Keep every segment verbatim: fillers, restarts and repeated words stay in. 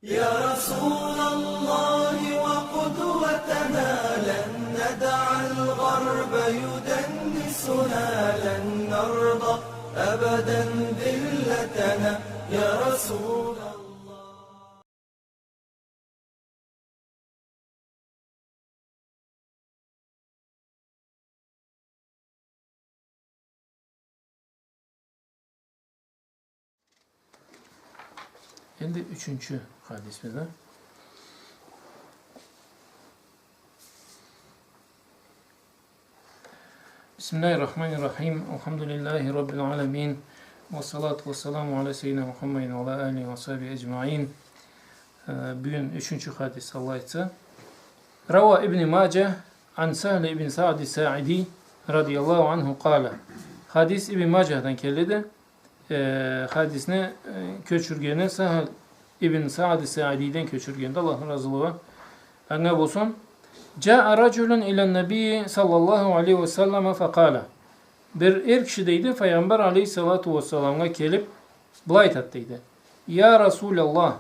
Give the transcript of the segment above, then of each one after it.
يا رسول الله وقدوتنا، لن ندع الغرب يدنسنا، لن نرضى أبدا ذلتنا، يا رسول الله. Энди ючюнчю хадисибиз да. بسم الله الرحمن الرحيم. الحمد لله رب العالمين. والصلاة والسلام على سيدنا محمد وعلى آله وصحبه أجمعين. Э, бюгюн ючюнчю хадис, Аллах айтса. روى ابن ماجه عن سهل بن سعد الساعدي رضي الله عنه قال. Хадис Ибн Маджахдан келеди. Э, хадисни, э, кёчюргени Сахл ибн Саъд Саъдийден кёчюргенди, Аллахны разылыгъы анга болсун. جاء رجل إلى النبي صلى الله عليه وسلم فقال. Бир эр киши, дейди, Файгъамбар алейхиссалату уассаламгъа келип, былай айтат, дейди: يا رسول الله،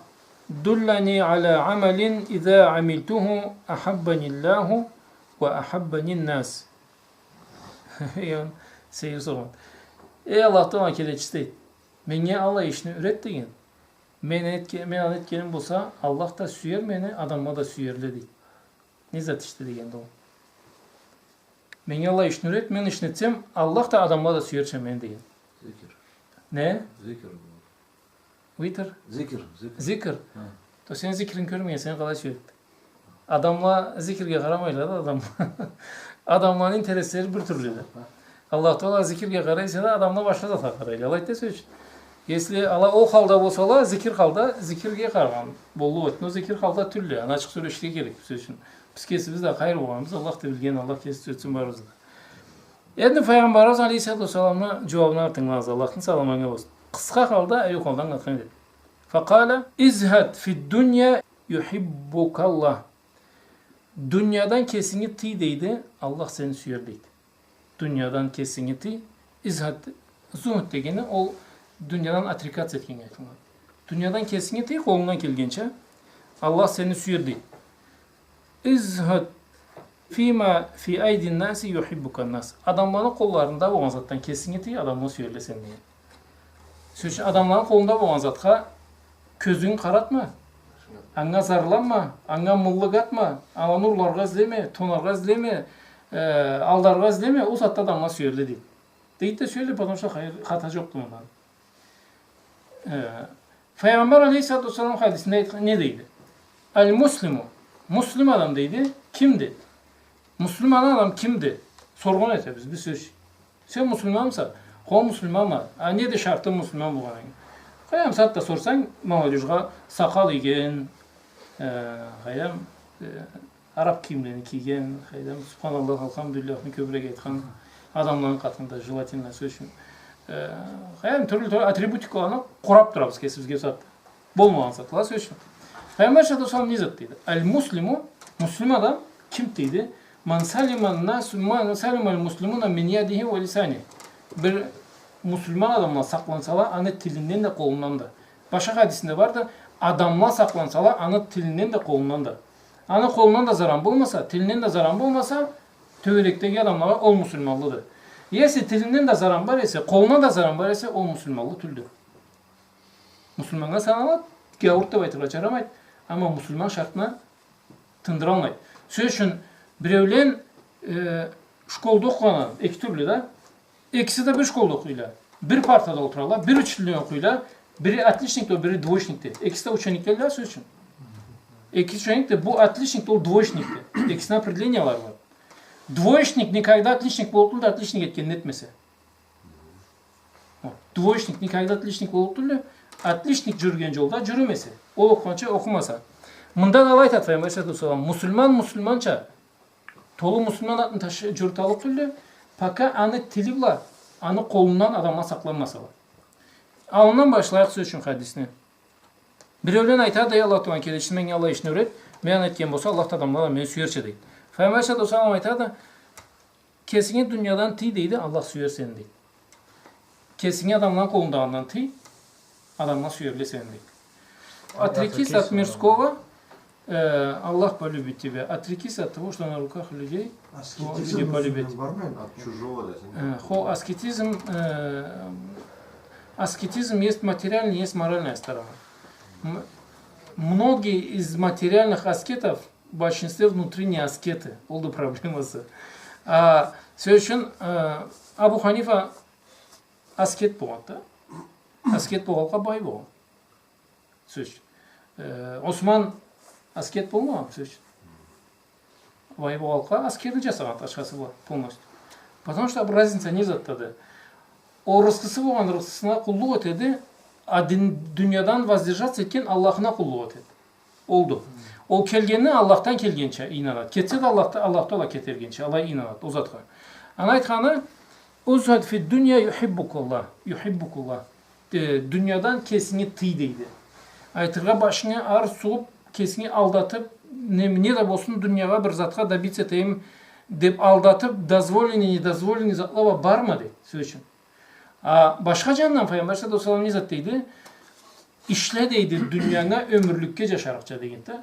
دلني على عمل إذا عملته أحبني الله وأحبني الناس. Яни, сейир соргъан. Эй Аллах Тааланы келечиси, дейди, меннге аллай ишни юйрет, деген. Мен этге-, мен аны этгеним болса, Аллах да сюер мени, адамла да сюерле, дейди. Не зат ишди дегенди ол. Меннге аллай ишни юйрет, мен ишни этсем, Аллах да, адамла да сюерча мени, деген. Зикир. Не? Зикир. Витр? Зикир, зикир. Зикир? Хы. То сен зикиринги кёрмегенсе, сени къалай сюерикди? Адамла зикирге къарамайла да, адамла. Адамланы интереслери бир тюрлю да. Аллах Таала зикирге къарай эсе да, адамла башха затха къарайла. Алайды да, сёз ючюн. Если ала ол халда болсала, зикир халда, зикирге къарагъан боллукъ эди. Но зикир халда тюлдю. Аны ачыкъ сёлеширге керек, сёз ючюн. Биз кесибиз да къайры болгъанбыз, Аллах да билген, Аллах кеси тюзетсин барыбызны да. Энди Файгъамбарыбыз алейхиссалату уассаламны джууабын тынгылагъыз, Аллахны саламы анга болсун. Къысха халда, Аюб халда ангылатхан эди. فقال: اذهب في الدنيا يحبك الله. Дуниядан кесинги тый, дейди, Аллах сени сюер, дейди. Дуниядан кесинги тый. Изхад, зухд дегени ол дуниядан отрекаться этгеннге айтылады. Дуниядан кесинги тый, къолунгдан келгенча, Аллах сени сюер, дейди. اذهب فيما في أيدي الناس يحبك الناس. Адамланы къолларында болгъан затдан кесинги тый, адамла сюерле сени, деген. Сёз ючюн, адамланы къолунда болгъан затха кёзюнгю къаратма, анга зарланма, анга мыллык атма, аланы урларгъа излеме, тонаргъа излеме, э, алдаргъа излеме, ол затда адамла сюерле, дейди. Дейди да сюерле, потому что хайыр, хата джокъду мындан. Э, Файгъамбар алейхиссалату уассалам хадисинде айтхан, не дейди? المسلم. Муслим адам, дейди, кимди? Муслиман адам кимди? Соргъан этебиз биз, сёз ючюн. Сен муслиманмыса? Хо, муслиманма. А неди шарты муслиман болгъанынг? Къайдам, сагъатда сорсанг, молодёжгъа сакъал ийген, э, къайдам, э, араб кийимлени кийген, къайдам, Субханаллах, Алхамдулиллахны кёбюрек айтхан адамланы къатында, желательно, сёз ючюн. Э, къайдам, тюрлю-тюрлю атрибутикаланы къурап турабыз кесибизге, сагъатда. Болмагъан затла, сёз ючюн. Файгъамбар саллаллаху алейхи ва саллам не зат дейди? المسلم, муслим адам ким дейди? من سلم الناس, من سلم المسلمون من يده ولسانه. Бир муслиман адамла сакълансала, аны тилинден да, къолундан да. Башха хадисинде барды, адамла сакълансала, аны тилинден да, къолундан да. Аны къолундан да заран болмаса, тилинден да заран болмаса, тёгерекдеги адамлагъа ол муслиманлыды. Если тилинден да заран бар эсе, къолундан да заран бар эсе, ол муслиманлы тюлдю. Муслиманнга саналады, гяуурт деб айтыргъа джарамайды, амма муслиман шартына тындыралмайды. Сёз ючюн, биреулен, э, школда окъугъан адам, эки тюрлю да, экиси да бир школда окъуйла, бир партада олтурала, бир учителден окъуйла, бири отличникди, бири двоечникди. Экиси да ученикдиле, сёз ючюн. Эки ученикди, бу отличникди, ол двоечникди. Экисини определениялары бар. Двоечник никогда отличник болуб тюлдю, отличник этгенин этмесе. Двоечник никогда отличник болуб тюлдю, отличник джюрюген джолда джюрюмесе, ол окъугъанча окъумаса. Мында да алай айтады Файгъамбар саллаллаху алейхи ва саллам, муслиман муслиманча, толу муслиман затны таш-, джюрюталлыкъ тюлдю, пока аны тили бла, аны къолундан адамла сакъланмасала. Аллындан башлайыкъ, сёз ючюн, хадисни. Биреулен айтады, эй Аллах Тааланы келечиси, меннге аллай ишни юйрет, мен аны этген болса, Аллах да, адамла да мени сюерча, дейди. Файгъамбар саллаллаху алейхи ва саллам айтады, кесинги дуниядан тый, дейди, Аллах сюер сени, дейди. Кесинги адамланы къолундагъындан тый, адамла сюерле сени, дейди. Отрекись от мирского, э, Аллах полюбит тебя. Отрекись от того, что на руках людей, то люди полюбят. От чужого, да. Э, хо, аскетизм, э, аскетизм есть материальная, есть моральная сторона. М-, многие из материальных аскетов в большинстве внутренние аскеты. Ол да проблемасы. А, сёз ючюн, э, Абу Ханифа аскет болгъанды. Аскет болгъанлыкъгъа бай болгъан. Сёз ючюн. Э, Осман аскет болмагъан, сёз ючюн. Бай болгъанлыкъгъа аскерни жасагъан ачхасы бла полностью. Потому что разница не затдады? Ол рысхысы болгъан рысхысына къуллукъ этеди, а дин-, дуниядан воздержаться этген Аллахына къуллукъ этеди. Олду. Ол келгенни Аллахдан келгенча ийнанады. Кетсе да Аллахда, Аллах Тагъала кетергенча, алай ийнанады ол затха. Аны айтханы, «Узхид фид дунья юхиббукаллах, юхиббукаллах». Э, дуниядан кесинги тый, дейди. Айтыргъа, башынгы ары сугъуп, кесинги алдатып, не, не да болсун, дуниягъа бир затха добиться этейим деп алдатып, дозволенный, недозволенный затла бла барма, дейди, сёз ючюн. А башха джанындан Файгъамбар саллаллаху алейхи ва саллам не зат дейди? Ишле, дейди, дуниянгы ёмюрлюкге джашарыкъча деген да.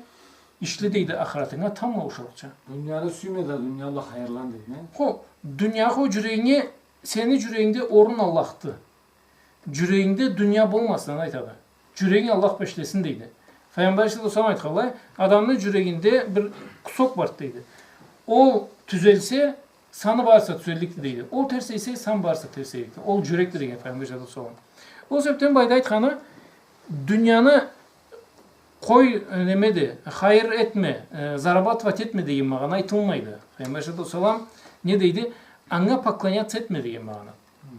Ишле, дейди, ахыратынга тамбла ушарыкъча. Дунияны сюйме да, дуния бла хайырлан, дейди, не? Хо, дуния, хо, джюрегинге, сени джюрегингде орун Аллахды. Джюрегингде дуния болмасын, аны айтады. Джюрегинг Аллах бла ишлесин, дейди. Файгъамбар саллаллаху алейхи ва саллам айтханлай, адамны джюрегинде бир кусок бар, дейди. Ол тюзелсе, саны барысы да тюзелликди, дейди. Ол терсейсе, саны барысы да терсейликди. Ол джюрекди деген Файгъамбар саллаллаху алейхи ва саллам. Ол себепден былайда айтханы, дунияны къой, э, немеди, хайыр этме, э, зарабатывать этме деген магъана айтылмайды. Файгъамбар саллаллаху алейхи ва саллам не дейди? Анга поклоняться этме деген магъана.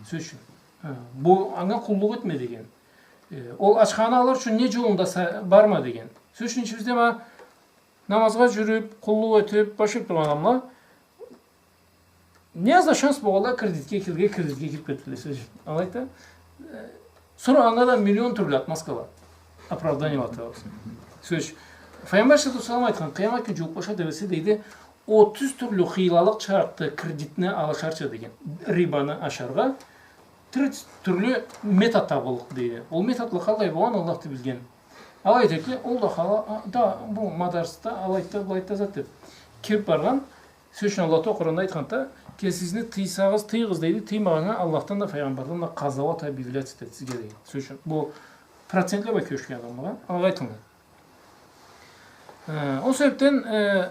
Сёз ючюн. Э, бу анга къуллукъ этме деген. Э, ол ачханы алыр ючюн не джолунда са-, барма деген. Сёз ючюн, ичибизде ма намазгъа джюрюп, къуллукъ этип, башып тургъан адамла не аз да шанс болгъанлай кредитге кирирге, кредитге кирип кетдиле, сёз ючюн. Алайды да, э, сора анга да миллион тюрлю отмазкала, оправданиела табаса. Сёз ючюн. Файгъамбар саллаллаху алейхи ва саллам айтхан, къыямат кюн джууукълаша тебресе, дейди, отуз тюрлю хыйлалыкъ чыгъарыкъды кредитни алышырча деген, рибаны ашаргъа. Тюрлю, тюрлю метод табыллыкъды, дейди. Ол методла къаллай болгъан, Аллахды билген. Алай этекле, ол да хала, а, да, бу мадарсда, алайды да, былайды да зат деп. Кирип баргъан, сёз ючюн, Аллах Тагъала Къуранда айтханды, кесигизни тыйсагъыз, тыйыгъыз, дейди, тыймагъаннга Аллахдан да, Файгъамбардан да къазауат объявлять этеди сизге, дейди. Сёз ючюн, бу процентле бла кёчген адамлагъа, алгъа айтылмайды. Э, ол себепден, э,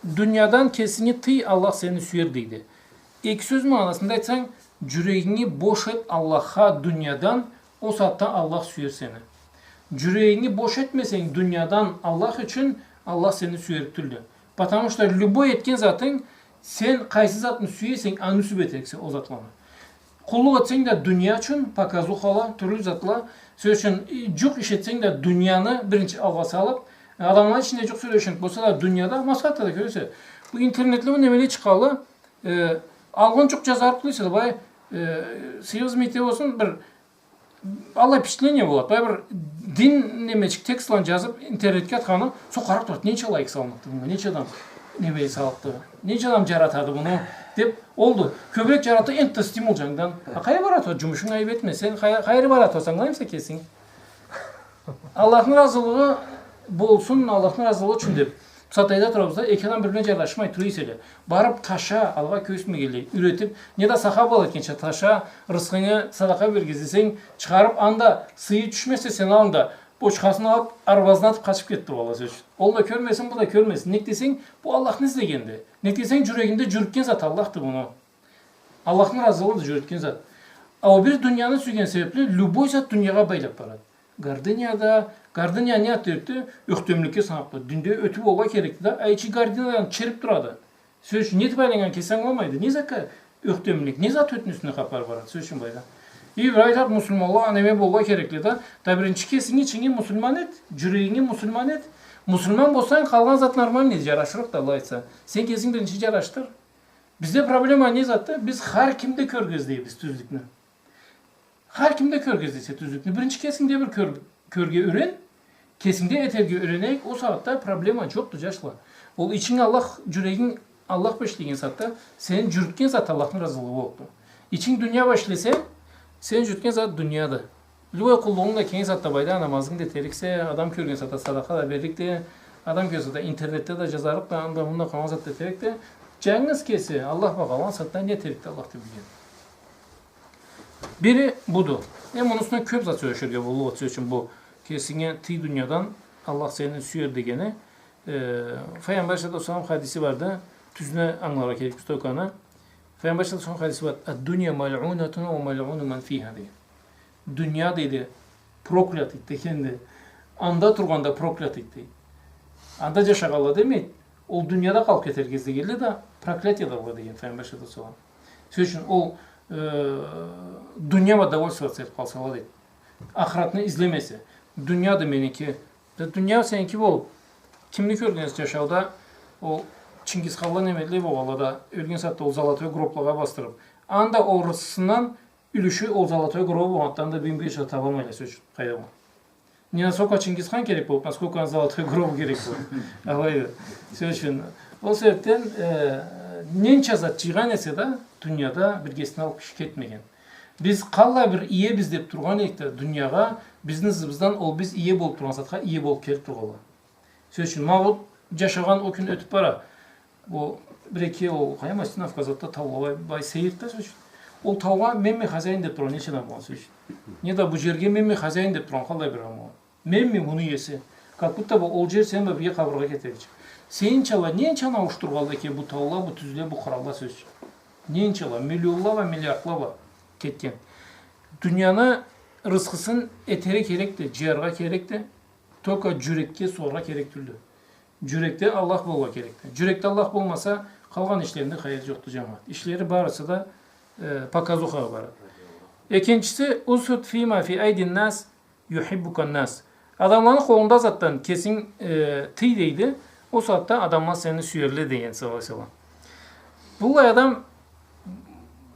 дуниядан кесинги тый, Аллах сени сюер, дейди. Эки сёз магъанасында айтсанг, джюрегинги бош эт Аллахха дуниядан, ол сагъатда Аллах сюер сени. Джюрегинги бош этмесенг дуниядан Аллах ючюн, Аллах сени сюер тюлдю. Потому что любой этген затынг, сен къайсы затны сюесенг, аны сюйюп этериксе ол затланы. Къуллукъ этсенг да дуния ючюн, показухала, тюрлю затла. Сёз ючюн, и, джукъ иш этсенг да дунияны биринчи алгъа салып, адамланы ичинде джукъ сёлешинг болса да дунияда, масхатда да кёресе. Бу интернетле бу немеле чыкъгъанлы, э, алгъын джукъ джазарыкъ тюлсе да, былай, э, сыйыгъыз мийикде болсун, бир аллай впечатление болады. Былай бир дин немечик текстланы джазып, интернетге атханы, сора къарап турады, ненча лайк салыныкъды мынга, ненча адам неме салыкъды, ненча адам джаратады муну, деп, олду. Кёбюрек джаратса, энтда стимул джангыдан. А къайры барады ол, джумушунг айып этме, сен къай-, къайры барады ол, ангылаймыса кесинг? Аллахны разылыгъы болсун, Аллахны разылыгъы ючюн деп. Бусагъатда турабыз да, эки адам бир-бирине джарлашмай тура эселе. Барып таша, алгъа кёргюзтмегенлей, юретип, не да сахабала этгенча, таша, рысхынгы садакъа берирге излесенг, чыгъарып, анда сыйы тюшмесе, сен аллында бочкасын алып, арбазына атып къачып кетди, валлахи, сёз ючюн. Ол да кёрмесин, бу да кёрмесин. Нек десенг, бу Аллахны излегенди. Нек десенг, джюрегинде джюрютген зат Аллахды муну. Аллахны разылыгъыды джюрютген зат. А ол бир дунияны сюйген себепли любой зат дуниягъа байлап барады. Гордыня да, гордыня не зат дебди? Ёхтемликге саналыбды. Динде ётюп болургъа керекди да, а ичи гордыниядан чирип турады. Сёз ючюн, не этип айланнган кеси ангыламайды. Не затха ёхтемлик, не зат ётню юсюне къапарып барады, сёз ючюн, былайда. И бир айтады, муслиманла неме болургъа керекли да. Да биринчи кесинги ичинги муслиман эт, джюрегинги муслиман эт. Муслиман болсанг, къалгъан зат нормальный, джарашырыкъды, Аллах айтса. Сен кесинг биринчи джарашдыр. Бизде проблема не затды? Биз хар кимде кёрюрге излейбиз тюзлюкню. Хар кимде кёрюрге излейсе тюзлюкню. Биринчи кесингде бир кёр-, кёрюрге юрен, кесингде этерге юренейик, ол сагъатда проблема джокъду, джашла. Ол ичинг Аллах, джюрегинг Аллах бла ишлеген сагъатда, сени джюрютген зат Аллахны разылыгъы боллукъду. Ичинг дуния бла ишлесе, сени джюрютген зат дунияды. Любой къуллугъунг да, кесинг сагъатда былайда намазынгы да этериксе, адам кёрген сагъатда садакъа да берликди, адам кёрген сагъатда интернетде да жазарыкъды, анда-мында къалгъан сагъатда этерикди. Джангыз кеси Аллах бла къалгъан сагъатда не этерикди, Аллах да билген. Бири буду. Эм муну юсюнден кёб зат сёлеширге боллукъду, сёз ючюн, бу кесинге тый дуниядан, Аллах сени сюер дегени. Э, Файгъамбар алейхиссалату уассалам хадиси барды. Тюзюн ангыларгъа керекбиз только аны. Файгъамбар алейхиссалату уассалам хадиси бар. «Ад-дунья маль'унатун уа маль'уну ман фиха», — дейди. Дуния, дейди, проклятый экенди. Анда тургъан да проклятый, дейди. Анда джашагъанла демейди. Ол дунияда къалыб кетерге излегенле да проклятиялыла деген Файгъамбар алейхиссалату уассалам. Сёз ючюн, ол, э, дуния бла довольствоваться этиб къалсала, дейди. Ахыратны излемесе, дунияды меники. Да дуния сеники болуб, кимни кёргенсе джашауда, ол Чингизханла, неме, неме болгъанла да, ёлген сагъатда ол золотой гроблагъа басдырыб, анда ол рысхысындан юлюшю ол золотой гробу болгъанды, анда бир бирча табалмайла, сёз ючюн, къайда болгъан. Не насколько Чингизхан керек болуб, насколько аны золотой гробу керек болуб. Алайды. Сёз ючюн. Ол себебден, э, ненча зат джыйгъан эсе да, дунияда биргесине алыб киши кетмеген. Биз къаллай бир иебиз деб тургъан эдик да дуниягъа, бизни ызыбыздан ол биз ие болуб тургъан затха ие болуб келиб тургъанла. Сёз ючюн, ма ол джашагъан ол кюн ётюб бара. Ол бир-эки, ол къайда, Мастиновка затда таугъа бай, бай сейирди да, сёз ючюн. Ол таугъа мен-мен хозяин деб тургъан ненча адам болгъан, сёз ючюн. Не да бу джерге мен-мен хозяин деб тургъан къаллай бир адам болгъан. Мен-мен муну иеси. Как будто бы ол джер сен бла бирге къабыргъа кетерча. Сенинча ала ненчаны ауушдургъанла экен бу таула, бу тюзле, бу къыралла, сёз ючюн. Ненча ала, миллионла бла, миллиардла бла кетген. Дунияны рысхысын этерге керекди, джыяргъа керекди. Только джюрекге сугъаргъа керек тюлдю. Джюрекде Аллах болургъа керекди. Джюрекде Аллах болмаса, къалгъан ишлеринде хайыр джокъду, джамагъат. Ишлери барысы да, э, показухагъа барады. Экинчиси, «Усут фима фи айдин нас, юхиббукан нас». Адамланы къолунда затдан кесинг, э, тый, дейди. Ол сагъатда адамла сени сюерле, деген, саллаллаху алейхи ва саллам. Быллай адам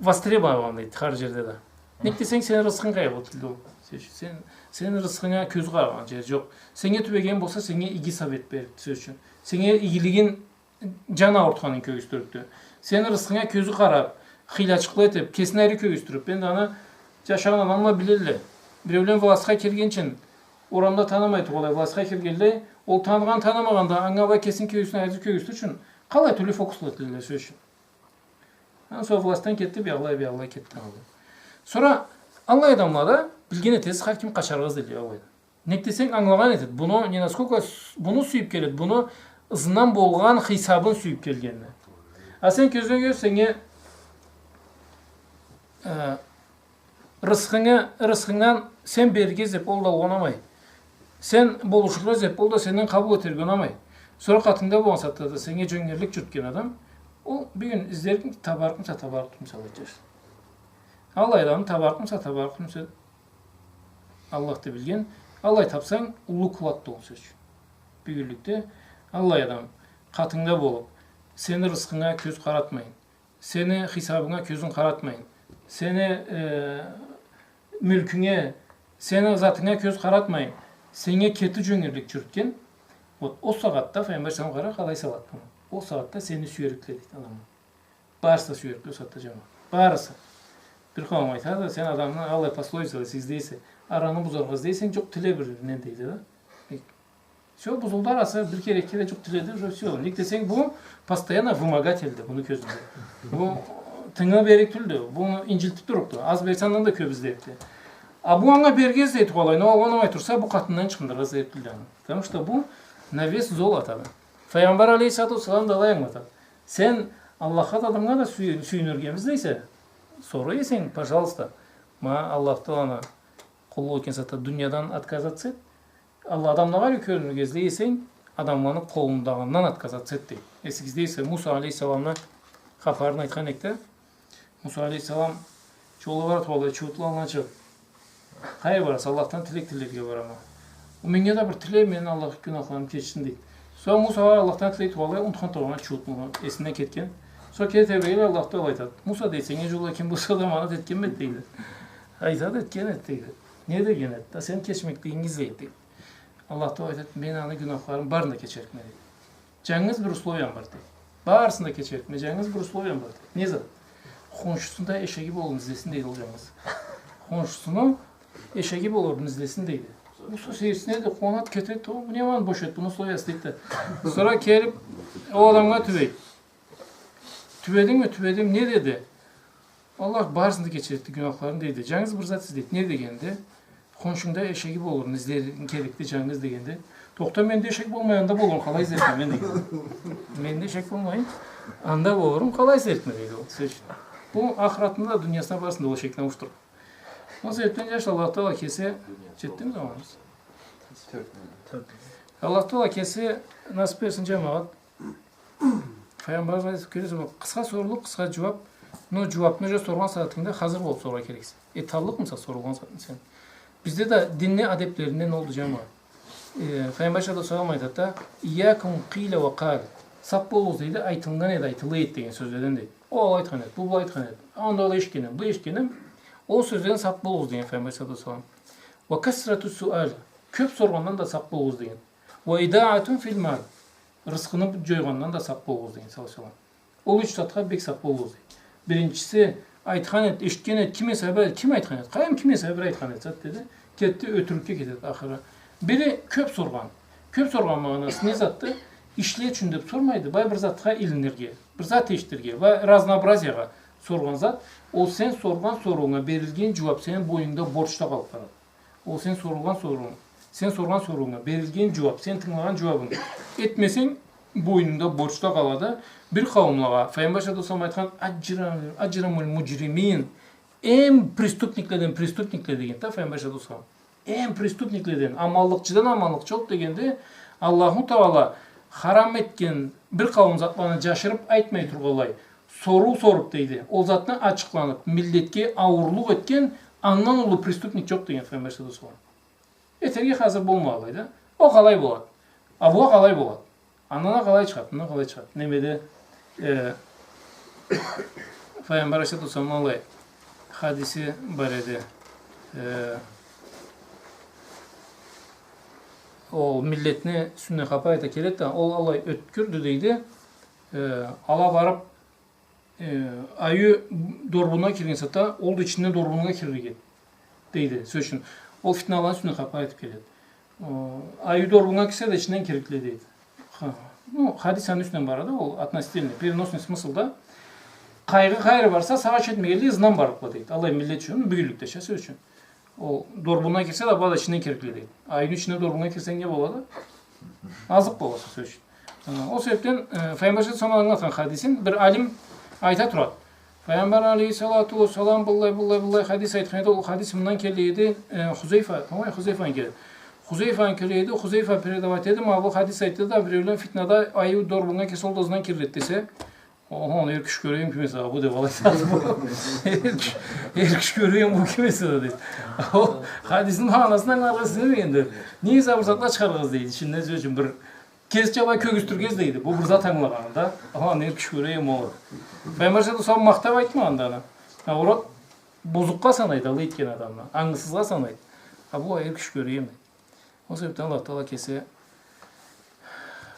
востребован, дейди, хар джерде да. Нек десенг, сени рысхынг къайда болуб тюлдю ол. Сен, сен, сени рысхынга кёз къарагъан джер джокъ. Сеннге тюбеген болса, сеннге иги совет берибди, сёз ючюн. Сеннге игилигин, джан аурутханын кёргюзтюрюбдю. Сени рысхынга кёзю къараб, хыйлачыкъла этиб, кесин ариу кёргюзтюрюб. Энди аны джашагъан адамла билелле. Биреулен властха киргинчи, орамда танымай тургъанлай, властха киргенлей, ол таныгъан, танымагъан да, анга былай кесин кёргюзтсюн, ариу кёргюзтюр ючюн, къаллай тюрлю фокусла этелле, сёз ючюн. Андан сора властдан кетди, биягъылай, биягъылай кетди. Сора аллай адамла да билген этесиз, хар ким къачаргъа излейди аллайдан. Нек десенг, ангылагъан этеди. Буну не насколько с-, буну сюйюб келеди, буну ызындан болгъан хыйсабын сюйюб келгенин. А сен кёзюнге кёр, сеннге, э, рысхынгы, рысхынгдан сен берирге излеб, ол да алгъа унамай. Сен болушургъа излеб, ол да сенден къабыл этерге унамай. Сора къатынгда болгъан сагъатда да сеннге джёнгерлик джюрютген адам, ол бюгюн излерикми, табарыкъмыса, табарыкъ тюлмюсе, алай джаш. Аллай адамны табарыкъмыса, табарыкъ тюлмюсе, Аллах да билген. Аллай табсанг, уллу кулатды ол, сёз ючюн. Бюгюнлюкде аллай адам къатынгда болуб, сени рысхынга кёз къаратмайын, сени хыйсабынга кёзюн къаратмайын, сени, э, мюлкюнге, сени затынга кёз къаратмайын, сеннге кети джёнгерлик джюрютген, вот, ол сагъатда, Файгъамбар саллаллаху алейхи ва саллам, къара, къалай салады муну. Ол сагъатда сени сюерикле, дейди, адамла. Барысы да сюерикле ол сагъатда, джамагъат. Барысы. Бир къауум айтады, сен адамны аллай пословицала излейсе, араны бузаргъа излейсенг, джукъ тиле бир-биринден, дейди да. Э, всё, бузулду арасы, бир кере-эки кере джукъ тиледи, уже всё. Нек десенг, бу постоянно вымогательди муну кёзюнде. Бу тынгы беририк тюлдю, буну инджилтиб турубду. Аз берсе, андан да кёб излерикди. А бу анга берирге излей тургъанлай, но алгъа унамай турса, бу къатындан ычхындырыргъа излерик тюлдю аны. Потому что бу на вес золота. Файгъамбар алейхиссалату уассалам да алай ангылатады. Сен Аллахха да, адамгъа да сюй-, сюйюнюрге излейсе, сора эсенг, пожалуйста, ма Аллах Тааланы къуллугъу этген сагъатда дуниядан отказаться эт. Аллах, адамлагъа ариу кёрюнюрге излей эсенг, адамланы къолундагъындан отказаться эт, дейди. Эсигизде эсе, Муса алейхиссаламны хапарын айтхан эдик да. Муса алейхиссалам джолда бара тургъанлай, чууутлу аллына чыгъыб: «Къайда бараса?» «Аллахдан тилек тилерге барама». «Меннге да бир тиле, мени Аллах гюнахларымы кечсин», — дейди. Сора Муса Аллахдан тилей тургъанлай, унутхан тургъан чууутлугъун, эсине кетген. Сора кери тебрегенлей, Аллах Таала айтады: «Муса, — дейди, — сеннге джолда ким болса да аманат этгенме эди», — дейди. Айтады: «Этген эди», — дейди. «Не деген эди?» «Да сени кечмеклигинги излей эди», — дейди. Аллах Таала айтады: «Мен аны гюнахларын барын да кечерикме», — дейди. «Джангыз бир условиям бар», — дейди. «Барысын да кечерикме, джангыз бир условиям бар», — дейди. «Не зат?» «Хоншусунда эшеги болургъа излесин», — дейди ол джангыз. Хоншусуну Эшеги болурун излесин, дейди. Бу сёз эшитсин, дейди, къууанат, кетет, о, не бар, бош эт, бу условиясы, дейди да. Сора келип, ол адамгъа тюбейди. Тюбедингми? Тюбедим. Не деди? Аллах барысын да кечерикди гюнахларын, дейди. Жангыз бир зат излейди. Не дегенде? Хоншунгда эшеги болурун излеринг керекди жангыз дегенде. Тохта, менде эшек болмай, анда болурун къалай излерикме мен, деген. Менде эшек болмай, анда болурун къалай излерикме, дейди ол. Сёз ючюн. Бу ахыратында да, дуниясында барысында ол эшекни ауушдуруп. Ол себепден, жаш, Аллах Тагъала кеси, жетдими заманыбыз? Аллах Тагъала кеси насып берсин, жамагъат. Файгъамбарыбыз айтып келеди, къысха сорулуп, къысха жууап, но жууапны уже соргъан сагъатынгда хазыр болуп соргъа керексе. Э, таллыкъмыса сорулгъан сагъатынгда сен? Бизде да динни адеплеринден олду, жамагъат. Э, Файгъамбар алейхиссалату уассалам айтады да, «Ийякум къиля уа къал». Сакъ болугъуз, дейди, айтылгъан эди, айтыла эди деген сёзледен, дейди. Ол айтхан эди, бу былай айтхан эди. Анда ол эшитгенем, бу эшитгенем. Ол сёзледен сакъ болугъуз деген Файгъамбар алейхиссалату уассалам. «Уа касрату суал». Кёп соргъандан да сакъ болугъуз деген. «Уа идаатун фил мал». Рысхыны жойгъандан да сакъ болугъуз деген, саллаллаху алейхи уа саллам. Ол юч затха бек сакъ болугъуз дейди. Биринчиси, айтхан эди, эшитген эди, ким эсе бир, ким айтхан эди? Къайдам, ким эсе бир айтхан эди зат, деди. Кетди, ётюрюкге кетеди ахыры. Бири кёп соргъан. Кёп соргъан магъанасы не затды? Ишле ючюн деп сормайды. Бай бир затха илинирге, бир зат эшитирге, бай разнообразиягъа соргъан зат. Ол сен соргъан сорууунга берилген жууап сени бойнунгда борчда къалып барады. Ол сен сорулгъан сорууунг, сен соргъан сорууунга берилген жууап, сен тынгылагъан жууабынг. Этмесенг, бойнунгда борчда къалады. Бир къауумлагъа, Файгъамбар алейхиссалату уассалам айтхан, «Аджра-, аджрамул муджримин», эм преступникледен преступникле дегенди да Файгъамбар алейхиссалату уассалам. Эм преступникледен, аманлыкъчыдан аманлыкъчы болуп дегенде, Аллаху Тагъала харам этген бир къауум затланы жашырып айтмай тургъанлай, соруу соруп, дейди, ол затны ачыкъланып, миллетге ауурлукъ этген, андан уллу преступник жокъ деген Файгъамбар алейхиссалату уассалам. Этерге хазыр болмагъанлай да. Ол къалай болады? А бу къалай болады? Андан а къалай чыгъады, мындан къалай чыгъады? Немеде, э, Файгъамбар алейхиссалату уассаламны алай хадиси бар эди. Э, ол миллетни юсюнден хапар айта келеди да, ол алай ёткюрдю, дейди. Э, ала барып, э, айю дорбунунга кирген сагъатда, ол да ичинден дорбунунга кирирге, дейди. Сёз ючюн, ол фитналаны юсюнден хапар айтып келеди. О, айю дорбунунга кирсе да, ичинден кирликле, дейди. Ха, ну, хадис аны юсюнден барады, ол относительный, переносный смыслда. Къайгъы къайры барса, сагъыш этмегенлей, ызындан барлыкъла, дейди. Алай миллет ючюн, бюгюнлюкдеча, сёз ючюн. Ол дорбунунга кирсе да, бары да ичинден кирликле, дейди. Айюню ичине дорбунунга кирсенг, не болады? Азыкъ боласа, сёз ючюн. Э, ол себепден, э, Файгъамбар алейхиссалату уассалам ангылатхан хадисин бир алим айта турады. Файгъамбар алейхиссалату уассалам быллай, быллай, быллай хадис айтхан эди. Ол хадис мындан келе эди, э, Хузейфа, по-моему, Хузейфадан келе эди. Хузейфадан келе эди, Хузейфа передавать этеди, ма бу хадис айтды да, биреулен фитнада айю дорбунунга кирсе, ол да ызындан кирликле десе, Оха, аны эр кюш кёрейим ким эсе бу, деп алай айтады. Эр кюш, эр кюш кёрейим бу ким эсе да, дейди. Ол хадисни магъанасын ангыларгъа сюймегенди. Не эсе бир затла чыгъаргъыз, дейди. Ичинден, сёз ючюн, бир кесича алай кёргюзтюргюз, дейди. Бу бир зат ангылагъанын да. Оха, аны эр кюш кёрейим ол. Файгъамбар алейхиссалату уассалам махтап айтмагъанды аны. А урод бузукъгъа санайды алай этген адамны. Ангысызгъа санайды. А бу эр кюш кёрейим, дейди. Ол себепден Аллах Тагъала кеси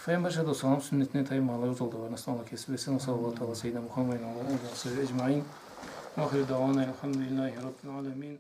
Файгъамбар алейхиссалату уассалам сюннетинден таймагъанлай ол джолда барына Аллах кеси берсин. Уа саллаллаху тагъала ала сайидина Мухаммадин уа ала алихи уа сахбихи аджмаин. Уа ахиру дагъуана анил хамдулиллахи раббил аламин.